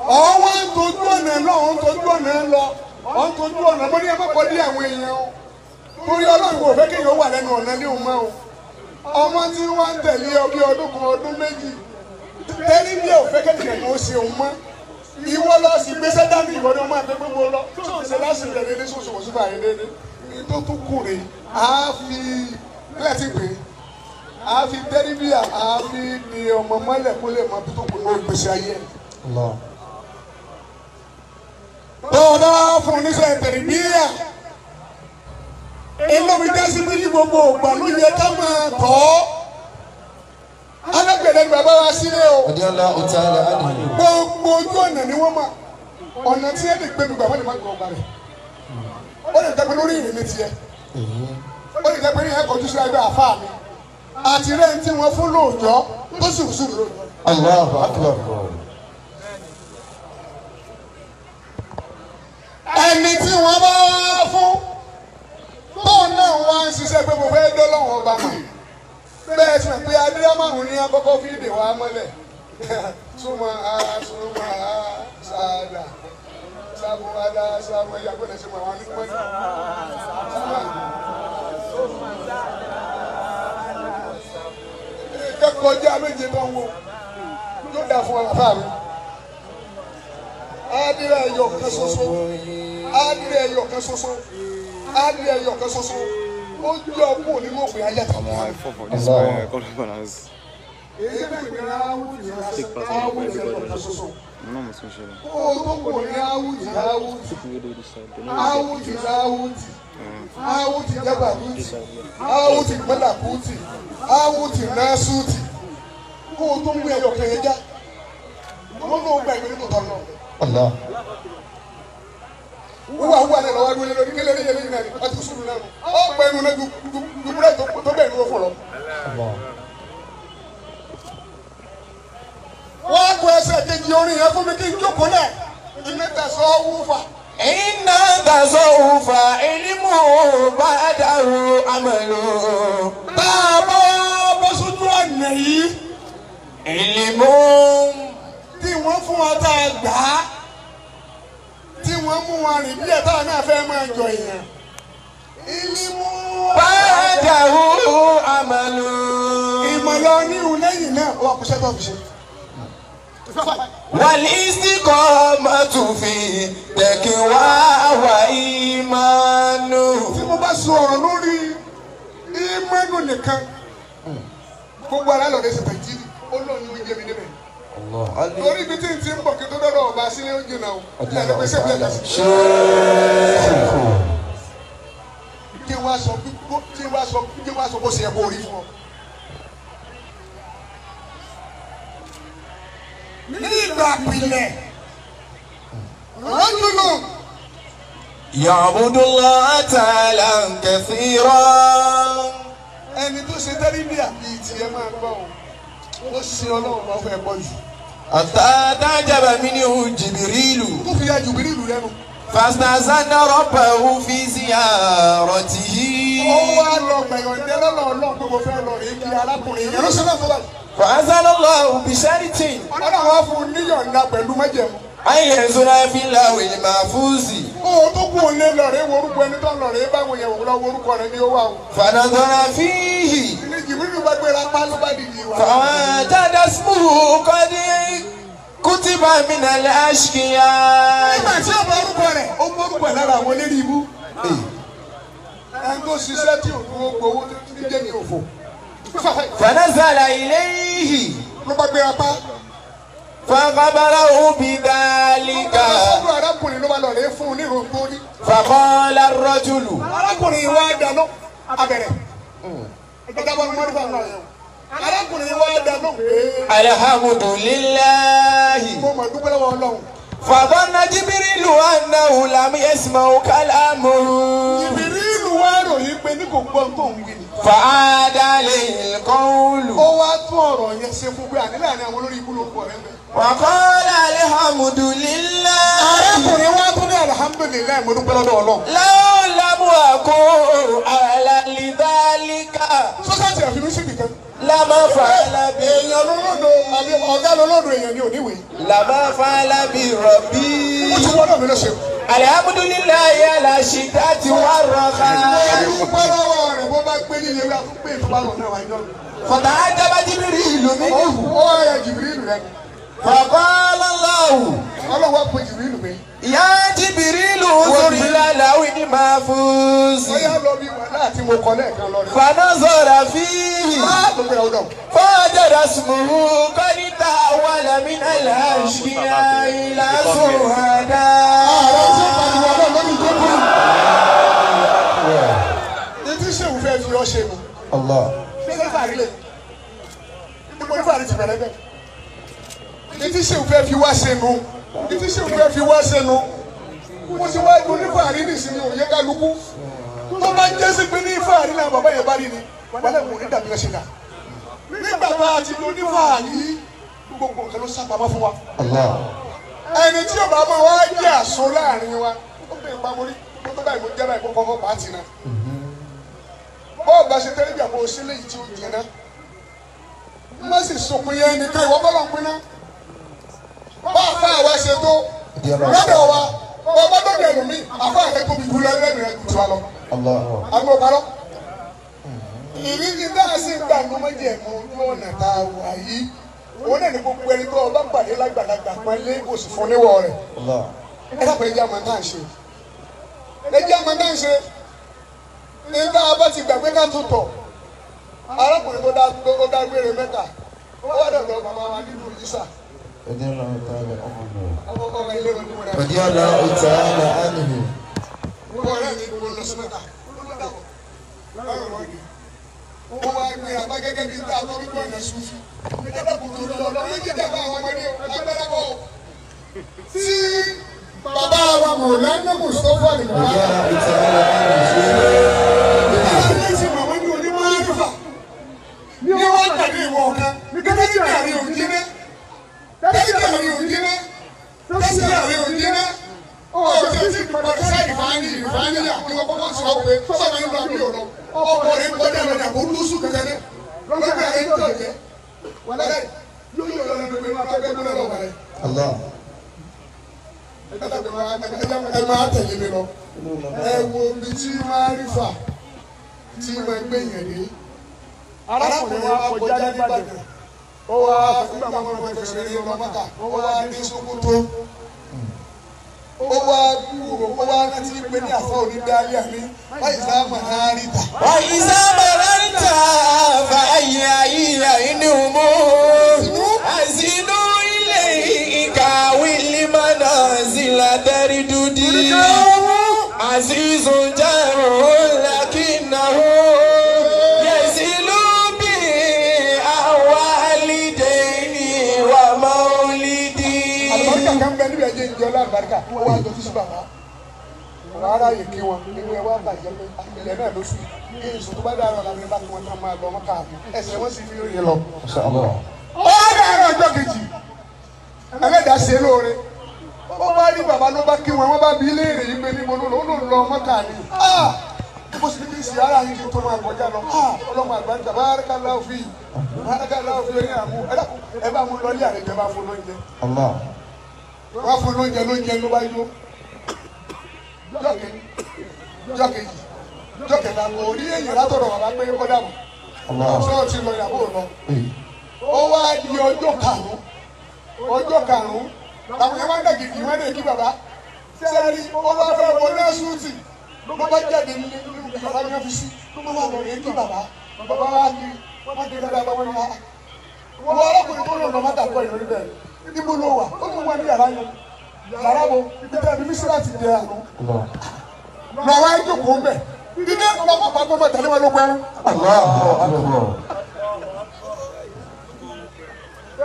Ọwọ́ ń tojú ọ̀nà lọ, ọ̀ ń tojú ọ̀nà lọ, ọ̀ ń tojú ọ̀nà mo ní ẹ má kọ́ dí àwọn èèyàn o. Torí Ọlọ́run kò fẹ́ kéèyàn wà lẹ́nu ọ̀nà ní òun mọ́ o. Ọmọ tí wọ́n ń tẹ̀lé ọ bí ọdún kan ọdún méjì. Tẹ́lí bí ò fẹ́ kéèyàn kan ó ṣe òun mọ́. Ìwọ lọ sí gbèsè dání ìwọ ni wọ́n máa gbé gbogbo lọ. Ṣé láti rẹ̀ dédé sọ̀sọ̀ wọ̀ síbà yẹn dédé. Ní tó tún kù rè á fi kílẹ̀ tí pè é. Á fi tẹ́lí bí á fi ní ọmọ mọ́lẹ̀ kó lè mọ bí tó kù ní ògbésí ayé ẹ̀. Tọ́ọ̀dá fún oníṣẹ́ tẹ̀lifíà. Inú mi jásí pé ní gbogbo ògbà ló yẹ ká máa tọ́. Alágbẹ̀dẹ ni bàbá wa sílé o. Radiyallahu ta'ala anhu. Gbogbo ojú ọ̀nà ni wọ́n máa. Ọ̀nà tí ẹ lè gbé mi gbà wọ́n lè má gbọ́ ọgbà rẹ̀. Ó lè dàgbé lórí ìrìn ní tiẹ̀. Ó lè jẹ́ pé ní ẹ̀kọ́ tó ṣe ẹgbẹ́ àfa mi. Àti rẹ̀ tí wọ́n fún lóòjọ́ tó sì sùn lóòjọ́. Allahu Akbar. Ẹni tí wọ́n bá fún tóun náà wá ń ṣiṣẹ́ pé mo fẹ́ dọ́lọ́wọ́n ọba mọ̀. Bẹ́ẹ̀ sì pé adírámàrún ní akọ́kọ́ fi dè wá mọ́lẹ̀. Súnmọ́ a súnmọ́ a sáadà. Sábò adá sábò ẹ̀yà gbọ́dọ̀ ṣe mọ̀ àwọn onímọ̀ ní. Kẹ́kọ̀ọ́ jẹ́ méje tó ń wo yóò dà fún ọ̀fà mi. Adìrẹ ẹyọ kan ṣoṣo, adìrẹ ẹyọ kan ṣoṣo, adìrẹ ẹyọ kan ṣoṣo, ó jẹ́ ọkùn nínú òpin ayé àtàwọn. Èyí tó ní áwùjì áwùjì ẹyọ kan ṣoṣo. Ó tó kù ní áwùjì áwùjì áwùjì áwùjì áwùjì jábàkútì áwùjì mọ́làkútì áwùjì násùtì kó o tó ń gbé ẹyọ kan yẹn já. Wọ́n ló gba ìwé nínú tọ́lọ́. Allah. Wúwà wúwà náà lọ́wọ́ dúró lórí kélé yẹlé yìí náà ni wọ́n ti sùn náà nù. Ó gbẹ inú náà dùbúrẹ́ tó bẹ̀ ní òfò lọ. Wọ́n á kó ẹsẹ̀ kejì orin yẹn fún mi kí n jókòó náà. Iná tẹ̀sán wúfà. Iná tẹ̀sán wúfà ìlímù bá dàrú àmàlù. Tá a bá bọ́ sójú ọ̀nà yìí. Ìlímù. Tí wọ́n fún wa tá a gbà á tí wọ́n mú wa rìn bí ẹ̀ta náà fẹ́ máa jọ èèyàn. Ìlímù bàdàrú àmàlù. Ìmọ̀lọ́ níhun lẹ́yìn náà ó wà kó sẹ́tọ̀ fi ṣe. Wal-istiqamatu fi taqwa wa ìmánu. Tí mo bá sọ ọ̀rọ̀ lórí ìmánu nìkan, gbogbo ara lọ́dẹ ṣe tẹ̀jírí, ó lóun ní oúnjẹ mi débẹ̀. Torí ibi tí n ti ń bọ̀ kí n tó dọ́dọ̀ ọba sílé oúnjẹ náà kí wá sọ kí wá sọ bó ṣe yẹ kó rí fún ọ. Ní ìgbà pìlẹ̀ rọ́júlù. Ya'budullaha ta'ala kathira. Ẹni tó ṣe tẹ́lifíà bíi tiẹ̀ máa gbọ́ o, ó ṣe ọlọ́run bá fẹ́ bọ́ jù. Àtàtàjàbà minhu Jìbìrìlù. Tó fi ya Jìbìrìlù lẹ́nu. Fastazana rabbahu fi ziyaratihi. Ó wá lọ gbẹ̀yọ̀dẹ́ lọ́lọ́ ọlọ́run pé mo fẹ́ lọ rí kí arákùnrin yẹn ló ṣe náà fọlá. Fa'azana Allahu bi shartin. Ọlọ́run wá fún un níyọ̀ǹda pẹ̀lú májẹ̀mú. An yanzura fi lawhil mahfuzi. Ó tó kú òun lé lọ rèé worúkọ ẹni tó ń lọ rèé báwọn yẹn wò lọ worúkọ rẹ ní ó wà o. Fanadhara fihi. Ní Jìbìrìlù bá gbéra pa ló bá dìde wá. Fawajada ismuhu qad kutiba minal ashqiya. Nígbà tí ó mọ orúkọ rẹ̀, ó mọ orúkọ ẹ̀ lára àwọn eléré ibú. Ẹni tó ṣiṣẹ́ tí òun ó gbowó tó ti jẹ́ ní òfò. Fanazala ilayhi. Ló bá gbéra pa. Fakabarahu bidhalika. Sọ́dọ̀ arákùnrin ló bá lọ rèé fún un ní ìròyìn tó ní. Faqala ar-rajulu. Arákùnrin wa dáná abẹ̀rẹ̀. Ìjọba ní mọ́rífà náà yẹn. Arákùnrin wa dáná pé. Alhamdulillahi. Mo mọ̀ dúpẹ́ lọ́wọ́ Ọlọ́run. Fadhanna Jibrilu annahu lam yasma'u kalamahu. Jibrilu wá ròyìn pé ní kò gbọ́ tó ń wí ni. Fa'ada alayhi al-qawlu. Ó wá tún ọ̀rọ̀ yẹn ṣe fún pé àní láàrin àwọn olórí ibú ló ń bọ̀ rẹ́ mẹ́. Wa qala alhamdulillahi. Arákùnrin wa tún ní alhamdulillahi mo dúpẹ́ lọ́dọ̀ Ọlọ́run. Law lam akun ala lidhalika. Sọ́sàtì àfihàn sí nìkan. Lama fa'ala bi. Èèyàn lólódo àbí ọ̀gá lólódo èèyàn ni òníwèé. Lama fa'ala bi rabbi. Ó ti wọ́n náà mi ló ṣe. Alhamdulillahi ala shiddati warraha. Mo dúpẹ́ lọ́wọ́ rẹ̀ bó bá gbé nílé wíwá tó gbé ìtọ́ba lọ náà wáyé lọ́rùn. Fata'ajjaba Jibrilu minhu. Ó wá ya Jìbìrìlù rẹ̀. Faqala Allahu. Ọlọ́run wá pe Jìbìrìlù pé. Ya Jibrilu unzur ila lawhil mahfuz. Ó yá lọ bí wàhálà tí mo kọ lẹ́ẹ̀kan lọ rẹ̀. Fanazara fihi. Ló gbéra ó dọ̀. Fawajada ismuhu qad tahawwala minal ashqiya ila suhada. Ààrẹ ṣe pàdé ọlọ́run lórí ìjókòó. Etí ṣèwù fẹ́ fi ọ́ ṣe mu. Allah. Ṣé ní fàrí lè? Níbo ní fàrí ti bẹ̀rẹ̀ bẹ́ẹ̀? Etí ṣèwù fẹ́ fi wá ṣe nu. Etí ṣèwù fẹ́ fi wá ṣe nu. Mo ti wá dun ní fàrí nìsinmi òye kálukú. Tó bá jẹ́ sí pé ní fàárí náà bàbá yẹn bá rí ni wàhálà ìwọ̀n ní dàbí ẹ̀ṣẹ̀ náà. Nígbà tá a ti lo ní fàárí gbogbo nǹkan ló sápamọ́ fún wa. Ẹni tí ò bá mọ̀ wá jẹ́ àṣọ láàrin wa ó bẹ̀rẹ̀ pamọ́ rí tó báyìí mo jẹ́ báyìí kó kọ́kọ́ bá ti náà. Bọ́ọ̀ bá ṣe tẹ́lẹ̀ bí àpò òṣèlú yìí tí ó jẹ náà. Má sì sọkún yẹn nìkan ìwọ bọ́lọ̀ ń pinná. Bá a fa àwa ṣe tó lọ́dọ̀ wa bọ́ bá dọ̀dọ̀ ẹ̀lòmíì àfa rẹ̀ tóbi jù lọ lẹ́nu rẹ̀ jù wa lọ. Àbí mo parọ́. Ìrírí tá a sì ń gbà ló méjì ẹ̀mú ojú ọ̀nà tá a wà yìí. Òun náà ní gbogbo ẹni tó ọba pàdé lágbàlagbà pọ́nlé kò sì fún níwọ̀ rẹ̀. Ẹ dákun ẹjẹ́ àmọ́ tá à ń ṣe. Ẹjẹ́ àmọ́ tá à ń ṣe. Ní tá a bá ti gbàgbé ká tó tọ̀. Arákùnrin tó dágbére mẹ́ta ó wá dọ̀dọ̀ bàbá wa nínú ìjísà. Radiyallahu ta'ala anhu. Ọ̀rẹ́ mi kò lọ sí mẹ́ta. Ó wá gbé apá gẹ́gẹ́ bí tá a tọ́ wípé ọ̀nà sùfì. Ìjọba kò tó lọ lọ méjì dàgbà àwọn ọmọdé agbára bọ̀. Tí bàbá wa Mọ̀lánà Mùsọ́fà nìkan. Radiyallahu ta'ala anhu. Ní wọ́n tẹ̀lé ìwọ ọ̀kan gẹ́gẹ́ bí àárín òjìnà tẹ́sí àárín òjìnà tẹ́sí àárín òjìnà ọ̀jọ̀ tí pàṣẹ ìfàní ìfàníyà kí wọ́n kọ́kọ́ sọ pé sọ́mọ ń lọ bí òlọ ọkọ̀ rẹ̀ ń kọjá lọ ní àbò lóṣù kẹkẹ ní lọ́gbà rẹ̀ ń tọ̀ jẹ́ wàlẹ́ yóò yọ lọ́nà pé wọ́n fẹ́ gbọ́dọ̀ lọ́wọ́ rẹ̀. Ẹ máa tẹ̀lé mi lọ ẹ wo ibi tí máa rí fà tí máa gbé yẹn dé. Arákùnrin wa kọjá nìbàdàn ó wá nígbà wọn fẹ́ fẹsẹ̀ rí ọmọ mọ́ta ó wá dé Sókótó ó wá kúrò ó wá rántí pé ní àfọ onídàálẹ̀ mi wáyé sáàmà náà rí ta. Wáyé sáàmà náà rí ta fa ayé ayé inú mú àìsínú ilé ìkàwé limana zìlà tẹ́rí dúdí àzízùn jẹ́rù lákìnnáwó. Àlùbáríkà wọ́n wá jọ sí bàbá wọ́n ara yìí kí wọn nínú ẹ wá bàjẹ́ pé ilẹ̀ náà ló sùn kí èso tó bá dára ọ̀la ní bá kí wọ́n tán máa lọ ọmọ káàmù ẹsẹ̀ wọ́n sì fi rìn lọ. Ó dára ọjọ́ kejì ẹlẹ́dàá ṣe lóore ó bá rí bàbá ló bá kí wọn wọ́n bá bí léèrè yìí pé níbo ló ló lọ ọmọ káàmù. Bó sì ní kí n sì ara yìí kí n tó máa kọjá lọ ọlọ́mọ àgbàdà bárakàláwò fi bárakàláwò fi oyin àmú ẹ bá mú lọ ilé àlejò ẹ bá fún lóúnjẹ. Wọ́n fún lóúnjẹ lóúnjẹ ló bá yó jọ́kejì jọ́kẹta kò rí èèyàn látọ̀dọ̀ bàbá pé kó dàbọ̀ ṣé o ti lọ ìyàbò lọ. Ó wá di ọjọ́ karùn-ún ọjọ́ karùn-ún làwọn yẹn wá ń dàgìdì wọ́n lè kí bàbá sẹ́ẹ̀rì ó wá fẹ́ wọlé súùtì ló bá jáde nílé bàbá ní ọ́fíìsì ló bá wà lọ́rẹ̀ kí bàbá bàbá wá kí wọ́n dé dáadáa wọ́n ní wá. Wọ́n arákùnrin tó lọ lọ mọ́tà kọ́ ìlú níbẹ̀ níbo ló wà ó ní wà ní yàrá yẹn yàrá wo ibi tí a bí mísírà ti dẹ àná lọ́wọ́ ẹ jókòó mbẹ dídé lọ́wọ́ pàgbọ́ mọ́ tẹ̀lé wọn ló gbẹ́rú.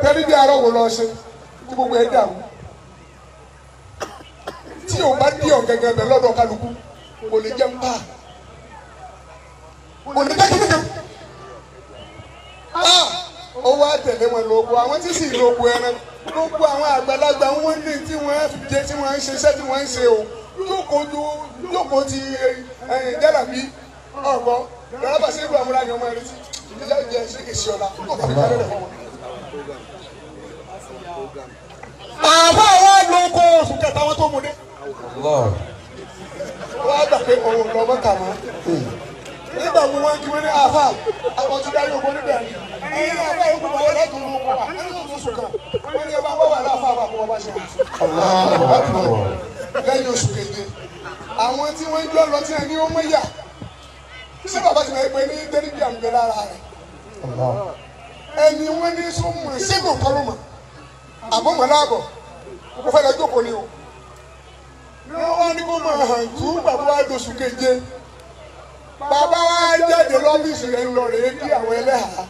Tẹ́lí bí arọ́ wo lọ ṣe tí gbogbo ẹ dàrú tí o bá dí ọ̀gẹ̀gẹ̀ bẹ̀ lọ́dọ̀ kálukú kò lè jẹun pa kò lè jẹ́ kíkẹ́ ó wá tẹ̀lé wọn lóko àwọn tí sì lóko ẹran gbogbo àwọn àgbàlagbà wọn ní tí wọ́n jẹ tí wọ́n ń ṣe iṣẹ́ tí wọ́n ń ṣe o jókòó ti jálàbí ọ̀gbọ́n jálàbà sí ìlú àmúra ni ọmọ ẹni tí ìjà jẹ ṣé kìí ṣe ọ̀la kó kàbí kálẹ̀ rẹ̀ fún wọn. Àbá wa lóko oṣù kẹta wọn tó mú dé. Wọ́n á gbà pé òun lọ mọ́kà mọ́. Nígbà wo wọ́n kí wọ́n ní àfà àwọn tí dárí ogun níbẹ̀ ni. Ẹyin àfà yòókù bá wọlé tó lóko wa ẹni tó tó sùn kan. Wọ́n ní ẹ bá wọ́n wà láàfà àbá kó wọ́n bá ṣe wọ́n. Lẹ́yìn oṣù keje, àwọn tí wọ́n ń jọ lọ tí ẹni ó mọ̀ yà. Ṣé bàbá ti máa ń pè ní tẹ́lifí àmì lára rẹ̀? Ẹni wọ́n ní sọ mọ̀ ṣégun kọ́ ló mọ̀. Àbọ̀mọ̀ láàbọ̀, kò fẹ́ lọ jókòó ni o. Wọ́n wá ní kó máa hàn tú bàbá wa dosù keje. Bàbá wa jáde lọ́fíìsì rẹ̀ ń lọ rèé kí àwọn ẹlẹ́hàá.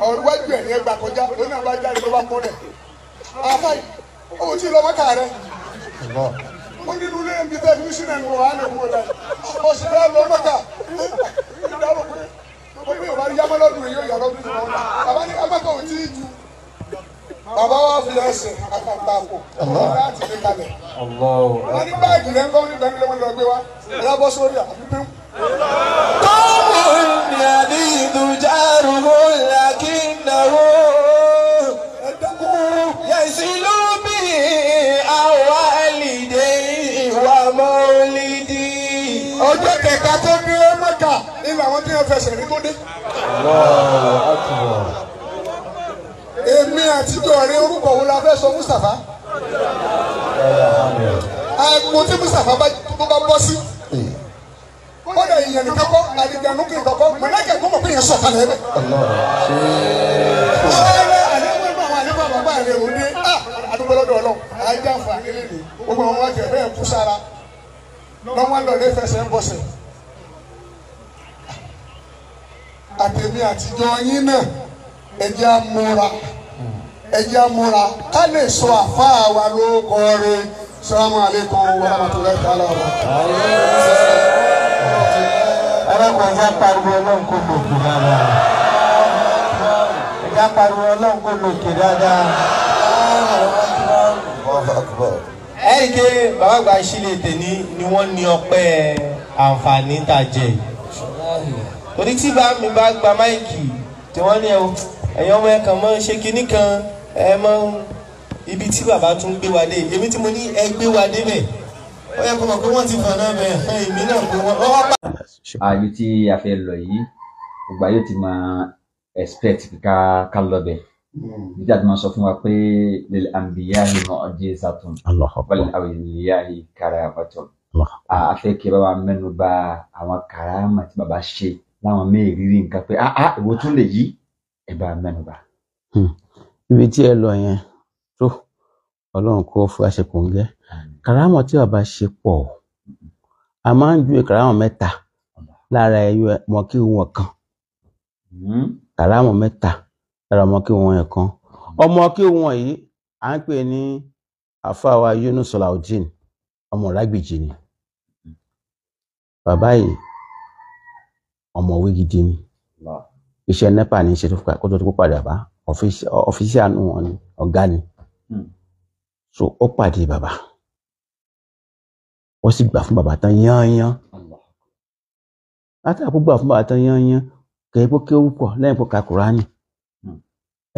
Ọ̀rúwájú ẹ̀ ní ẹgbà kọjá, lónà bá jáde ló bá kúnlẹ̀. Àfáì, ó ti lọ mọ́kà rẹ̀. Ó nínú ilé ẹ̀mí tẹ́ fi sínú ẹ̀nu wàhálà kúrò láì. Ó sì fẹ́ lọ Mẹ́kà. Ó pé ó bá rí yámọ́ lọ́dún yìí ó yà lọ́dún yìí wọ́n. Bàbá ní Mẹ́kà ò tí ì ju. Bàbá wa fi ẹsẹ̀ àtàǹpàkò láti fi kalẹ̀. Wọ́n ní báàgì rẹ̀ ń kọ́ ní ìgbàlódé wọn lọ gbé wa. Ẹ̀yà bọ́ sórí àfi pín. قوم يليد جاره لكنه يصل به والديه ومولده. Ọjọ́ kẹta tó dé Mẹ́kà nínú àwọn tí wọ́n fẹsẹ̀ rí tó dé. Èmi àtijọ́ rẹ orúkọ wo la fẹ́ sọ Mustapha? Àgbo tí Mustapha bá bọ́ sí. Kódà ìyẹn nìkan kọ́, àlìjánu kì í kọ́kọ́, mọ̀lẹ́kẹ̀ kó mọ̀ pé yẹn sọ̀kalẹ̀ ẹ̀ bẹ̀. Ọ̀rẹ́ àdéhùn ẹ̀gbọ́n àwọn àdéhùn bàbá rẹ̀ ò dé. Àdúgbò lọ́dọ̀ Ọlọ́run, àjẹ́ àǹfààní lè gbogbo àwọn wájú ẹ̀ bẹ́ẹ̀ kú sára. Lọ́wọ́n lọ lé fẹsẹ̀ ń bọ̀sẹ̀. Àtẹ̀mí àtijọ́ yín náà, ẹ jẹ́ á múra, ẹ jẹ́ á múra, ká lè sọ àfáà wa lóko rẹ̀. Salamu alaikum wa rahmatulahi ta'ala wa barakatuh. Ẹlẹ́kùn ẹja pariwo Ọlọ́run kò lòkè dáadáa. Ẹja pariwo Ọlọ́run kò lòkè dáadáa. Ẹ̀rí ké bàbá àgbà ìṣílẹ̀ tèmi ni wọ́n ní ọpẹ́ àǹfààní tá a jẹ. Torí tí bá mi bá gba máìkì tí wọ́n ní ẹ̀yọ́ ọmọ ẹ̀ kàn mọ́ ṣe kinní kan ẹ̀ mọ́ ibi tí bàbá tún gbé wa dé. Èmi tí mo ní ẹ gbé wa dé bẹ̀. Ó yẹ kó mọ̀ pé wọ́n ti fọ̀nà bẹ̀ èmi náà pé wọ́n pa. Ààyè tí a fẹ́ lọ yìí gbogbo ayé ti máa expect ká lọ bẹ̀. Bí jáde máa sọ fún wa pé lil anbiya'i mu'jizatun wal awliya'i karamatun. A fẹ́ kí bàbá mẹ́nu bà àwọn karama tí bàbá ṣe láwọn mẹ́rìírí nǹkan pé ìwọ tún lè yí ẹ bá mẹ́nu bà. Ibi tí ẹ lọ yẹn tó Ọlọ́run kó fún àṣekò ń gẹ́. Karama tí bàbá ṣe pọ̀, a máa ń ju karama mẹ́ta lára ẹyọ ọmọ kí wọn kan. Karama mẹ́ta lára ọmọ kí wọn yẹn kan. Ọmọ kí wọn yìí à ń pè ní àfáàwá Yunus Salaudeen, ọmọ Ìrágbìjí ni. Bàbá yìí ọmọwé gidi ni. Iṣẹ́ NEPA ní í ṣe kó tó padà bá ọ́fíìsì àánú wọn ni, ọ̀gá ni. So ó pàdé bàbá, ó sì gbà fún bàbá tán yányán. Látàkó gbà fún bàbá tán yányán, kẹ́ pé kéwú pọ̀ lẹ́yìn pé ka Kùránì.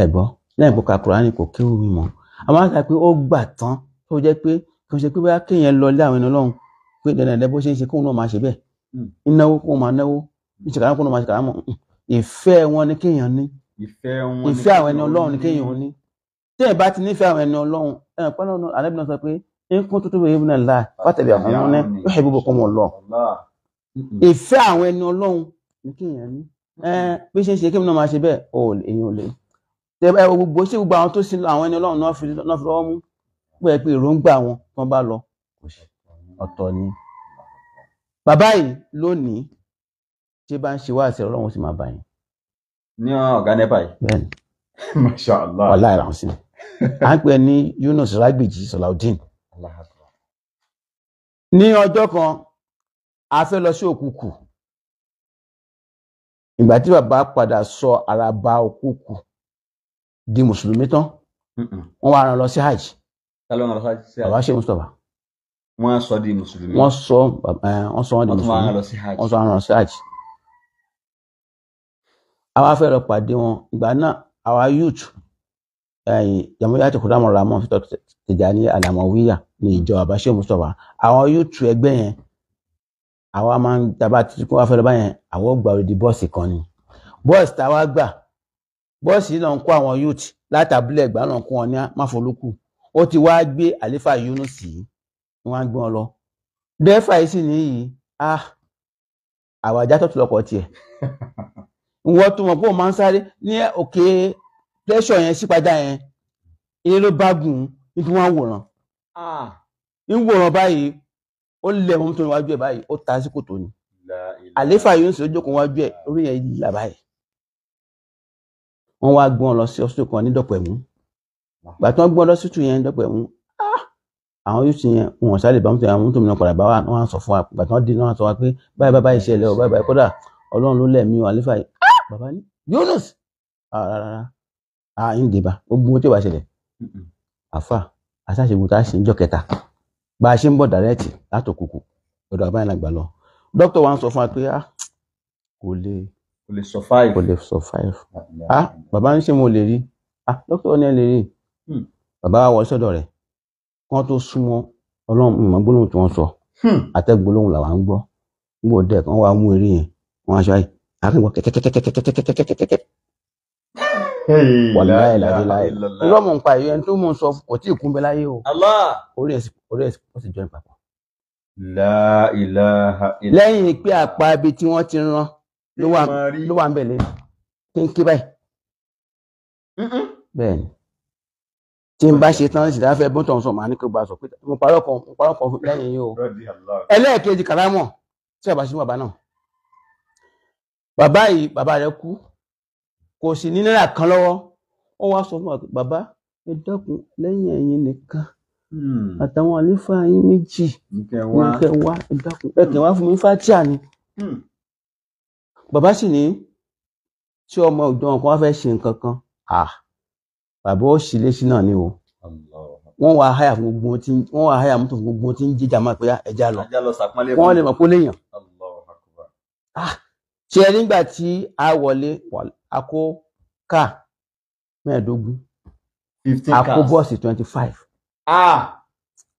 Ẹ gbọ́, lẹ́yìn pé ka Kùránì kò kéwú mímọ́. Àmọ́ àti pé ó gbà tán tó jẹ́ pé kò ṣe pé bóyá kéèyàn lọ lé àwọn ẹni Ọlọ́run pé dandan bó ṣe ń ṣe kóun náà máa ṣe bẹ́ẹ̀. Ìnáwó kóun máa náwó, ìṣe kàrámọ̀ kóun náà máa ṣe kàrámọ̀. Ìfẹ́ wọn ni kéèyàn ní. Ìfẹ́ àwọn ẹni Ọlọ́run ni kéèyàn ní. Téèyàn bá ti nífẹ̀ẹ́ àwọn ẹni Ọlọ́run, ẹ̀rọ pẹ́lú Ànábì náà sọ pé nǹkan tó tóbi yìí náà là fàtẹ̀bí àwọn ọmọ náà yóò ṣe búbọ̀ kọ́ mọ̀ lọ. Ìfẹ́ àwọn ẹni Ọlọ́run ni kéèyàn ní. Bí ṣe ń ṣe kéèyàn náà máa ṣe bẹ́ẹ̀, ò èèyàn ò lè. Gbogbo ṣé gbogbo àwọn tó sin àwọn ẹni Ọlọ́run náà fi lọ́wọ́ mú pé pé èròǹgbà wọn tí wọ́n bá lọ ọ̀tọ̀ ni. Bàbá yìí lónìí ṣé bá ń ṣe wá àṣẹ Ọlọ́run ó sì máa bá yín. Ní ọ̀gá NEPA yìí. Bẹ́ẹ̀ni. Masha Allah. Wàláhì ìràwọ̀n sí ni. À ń pè ní Yunus Ìrágbìjí Salaudeen. Ní ọjọ́ kan, a fẹ́ lọ sí Òkùkù. Ìgbà tí bàbá padà sọ Àràbà Òkùkù di Mùsùlùmí tán, wọ́n wá rán lọ sí Hajj. Bàbá ṣe Mustapha. Wọ́n sọ di Mùsùlùmí. Wọ́n sọ wọ́n di Mùsùlùmí. Wọ́n sọ rán lọ sí Hajj. Àwa fẹ́ lọ pàdé wọn. Ìgbà náà, àwa youth Jamhuriyat Khuddamul Rahman Tijani Alamawiya ní ìjọ Bàbá Shehu Mustapha. Àwọn youth ẹgbẹ́ yẹn, àwa máa ń dábàá títí kó wá fẹ́ lọ báyẹn, àwọn gba odidi bọ́ọ̀sì kan ni. Bọ́ọ̀sì táwa gbà, bọ́ọ̀sì yìí náà ń kó àwọn youth látàbílẹ̀ Ẹ̀gbá náà kó wọn ní Máfolúkù. Ó ti wá gbé Àlífà Yunus yìí, ni wọ́n á gbé wọn lọ. Dẹ́fà yìí sì níyì, àwàjá tó ti lọkọ̀ tiẹ̀. Ìwọ tó mọ̀ pé òun máa ń sáré ní òkè pressure yẹn sípadà yẹn, ilé ló bá gùn níbi wọn wòran. Ń wòran báyìí, ó lẹ̀ mọ́ tó níwájú ẹ̀ báyìí, ó ta sí kòtò ni. Àléfà yóò ń sọ jókòó wájú ẹ̀, orí yẹn là báyìí. Wọ́n wá gbọ́n lọ sí ọsítù kan ní Dọ̀pẹ̀mú. Gbà tí wọ́n gbọ́n lọ sí ọsítù yẹn ní Dọ̀pẹ̀mú, Àwọn yóò ṣe yẹn wọn sáré bá mọ́tò, àwọn mọ́tò mìíràn padà bá wà, wọ́n á sọ fún wa gbà tí wọ́n dé náà, sọ wa pé báyìí báyìí báyìí ṣẹlẹ̀ o, báyìí báyìí, kódà Ọlọ́run ló lẹ̀mí o àlefa yìí. Bàbá ní Yunus, rárá ń dèbà gbogbo ohun tí ò bá ṣẹlẹ̀. Àfà aṣáṣegun tá a ṣe ń jọ kẹta bá a ṣe ń bọ̀ dàrẹ́ẹ̀tì látòkùkù ọ̀dọ̀ àbáyé náà gbà lọ. Dókítà wa ń sọ fún wa pé kò lè survive, kò lè survive. Bàbá ń ṣe mo lè rí, dókítà ní ẹ lè rí. Bàbá wa wọ sọ́dọ̀ rẹ̀, kán tó súnmọ́ Ọlọ́run ìmọ̀ gbólóhùn tí wọ́n sọ, àtẹ́gbólóhùn làwa ń gbọ́. Nígbà òde kan wá mú eré yẹn, wọ́n aṣọ ayé àkàngbọ́ kẹ́kẹ́kẹ́kẹ́kẹ́kẹ́kẹ́kẹ́kẹ́. Wàláhì láyé lọ́mọ nǹpa ẹ̀yọ ẹni tó mọ̀ ń sọ kò tí ì kún bẹ láyé o. Orí ẹ̀ ó sì jọ ìpapọ̀. La ilaha illa. Lẹ́yìn pé àpá ibi tí wọ́n ti rán ló wà ń bẹ̀ lé kínkín báyìí. Bẹ́ẹ̀ ni tí n bá ṣe tán sì dáfẹ́ bó tọ̀ ń sọ màá ní kí o bá sọ pé mo parọ́ kan lẹ́yìn yìí o. Ẹlẹ́ẹ̀kejì kàrámọ̀ tí bàbá ṣe fún bàbá náà. Bàbá yìí bàbá rẹ̀ kú, kò sì ní náírà kan lọ́wọ́. Ó wá sọ fún wa bàbá ẹ dákun lẹ́yìn ẹ̀yin nìkan àtàwọn àléfà yín méjì nìkẹ́ wá, ẹ dákun ẹ kàn wá fún mi fátíà ni. Bàbá sì ní tí ọmọ òjò kan wá fẹ́ ṣe nǹkan kan, bàbá ó sì léṣe náà ni o. Wọ́n wá háyà fún gbogbo tí wọ́n wá háyà mọ́tò fún gbogbo tí ń jíjà máa pé ẹja lọ, wọ́n lè mọ̀ pé ó léèyàn. Ṣe ẹ nígbà tí a wọlé a kó káà 15, a kó bọ́ọ̀sì 25.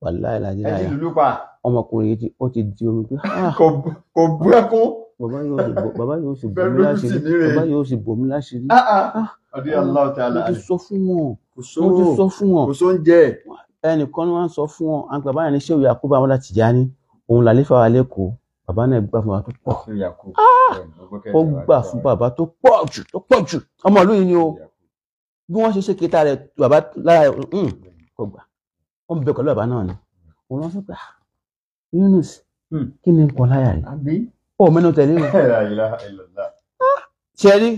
Wàláhì láyé ọmọkùnrin yìí ó ti di omi pé kò bú ẹkún. Bàbá yóò sì bò mí láṣìírí, bàbá yóò sì bò mí láṣìírí. Mo ti sọ fún wọn, mo ti sọ fún wọn. Kò sóúnjẹ. Ẹnìkan ni wọ́n sọ fún wọn, àwọn bàbá yẹn ní Ṣéwù Yakubu àwọn láti já ní òun làlífà wa lẹ́kọ̀ọ́. Bàbá náà gbà fún wa tó pọ̀. Ó gbà fún bàbá tó pọ̀ jù, tó pọ̀ jù. Ọmọ ìlú yìí ni o. Bí wọ́n ṣe ṣe kéta rẹ̀ bàbá lára kò gbà. Ó ń bẹ pẹ̀lú bàbá náà ni. Òun lọ sọ pé Yunus kí ni nǹkan láyà rẹ̀? Ó mẹ́nu tẹ̀lé o. Ṣé rí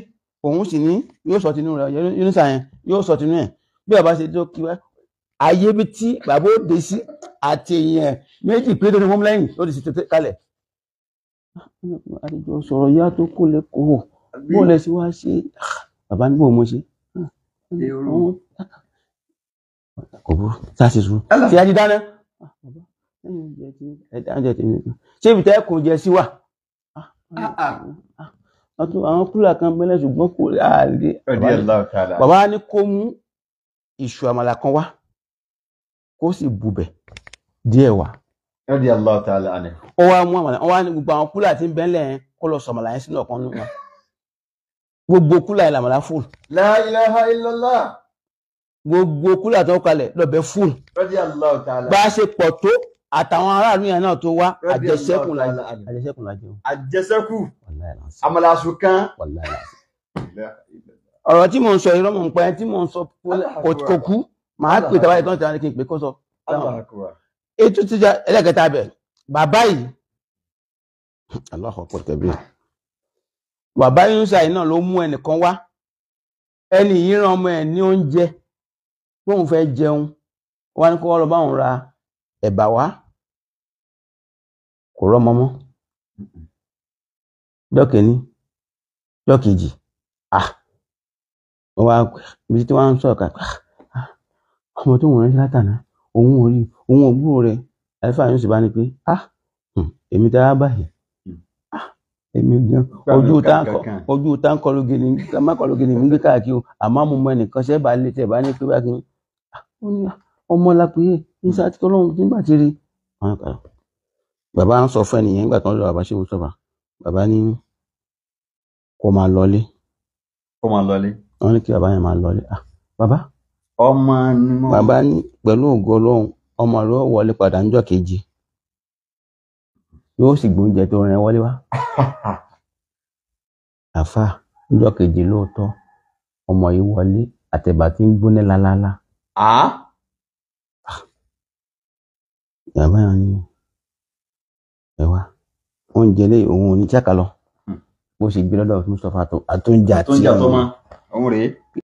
òun sì ní yóò sọ tinú rẹ̀, Yunus yẹn yóò sọ tinú ẹ̀. Bí bàbá ṣe tó kí wá ayé bí tí bàbá ó dé sí àti èèyàn méjì pé tó ní wọ́n lẹ́yìn ló ti ṣe tètè kalẹ̀. Àtijọ́ sọ̀rọ̀ yá tó kó lè kó bó lẹ ṣe wá ṣe bàbá nígbà mo ṣe. Kò burú sáà ṣe sùúrù ṣe á ti dáná. Ṣé ibi tẹ́ kò jẹ sí wà? Àwọn kúlà kan bẹ́lẹ̀ ṣùgbọ́n kò lè. Bàbá ní kó mú iṣu àmàlà kan wá kó sì bubẹ̀ díẹ̀ wá. Ó wá mú àmàlà, ó wá ní gbogbo àwọn kúlà tí ń bẹ́lẹ̀ yẹn kó lọ sọ àmàlà yẹn sínú ọ̀kan nínú wọn. Gbogbo kúlà yẹn làmàlà fúl. La ilaha illallah. Gbogbo kúlà tó kalẹ̀ lọ́bẹ̀ fúl. Bá a ṣe pọ̀ tó àtàwọn aráàlú yẹn náà tó wá àjẹsẹ́kù la jẹun. Àjẹsẹ́kù àmàlà aṣọ kan. Ọ̀rọ̀ tí mò ń sọ irọ́ mò ń pa ẹ́ tí mò ń sọ kò kú màá pè tàbá ìtàn ìtàn kí n pè kó sọ. Ètò tíjà ẹlẹ́kẹta bẹ̀ bàbá yìí Allahu Akbar kabir. Bàbá Yunusa yìí náà ló mú ẹnìkan wá, ẹnì yìí rán ọmọ ẹ̀ ní oúnjẹ tóun fẹ́ jẹun, wá ní kó wá lọ bá òun ra ẹ̀bà wá, kò rọ́mọ mọ́. Jọ́kìíní jọ́kejì wọ́n wá ibi tí wọ́n ń sọ̀rọ̀ kàkà ọmọ tó wọ́n rántí látàná òun ò rí òun ò gbúrò rẹ̀. Àlùfáà yóò sì bá ní pé èmi tá a báyìí èmi gan ojú táǹkọ̀ lóge ni mákọ̀ lóge ni mi ń gbé káàkiri o, àmọ́ mo mọ ẹnìkan ṣẹ́ bá lè tẹ̀ bá ní pé bá kí n ọmọ la pé ní sáà tí Ọlọ́run nígbà tí rí. Bàbá ń sọ fún ẹnìyẹn nígbà tó ń lọ bàbá ṣé mo sọ̀bà bàbá ní kó máa lọlé. Kó máa lọlé. Wọ́n ní kí bàbá yẹn máa lọlé. Bàbá ọmọ ni mo. Bàbá ní pẹ̀lú ògo Ọlọ́run ọmọ rẹ̀ wọlé padà níjọ́ kejì yóò sì gbóúnjẹ tó rìn wọlé wá. Àfà níjọ́ kejì lóòótọ́ ọmọ yìí wọlé àtẹ̀bà tí ń gbóná lálálá. Bàbá yẹn ní ẹ wá oúnjẹ lé òun ò ní tíákà lọ bó ṣe gbé lọ́dọ̀ Mustapha àtúnjà àtúnjà tó mọ òun rèé.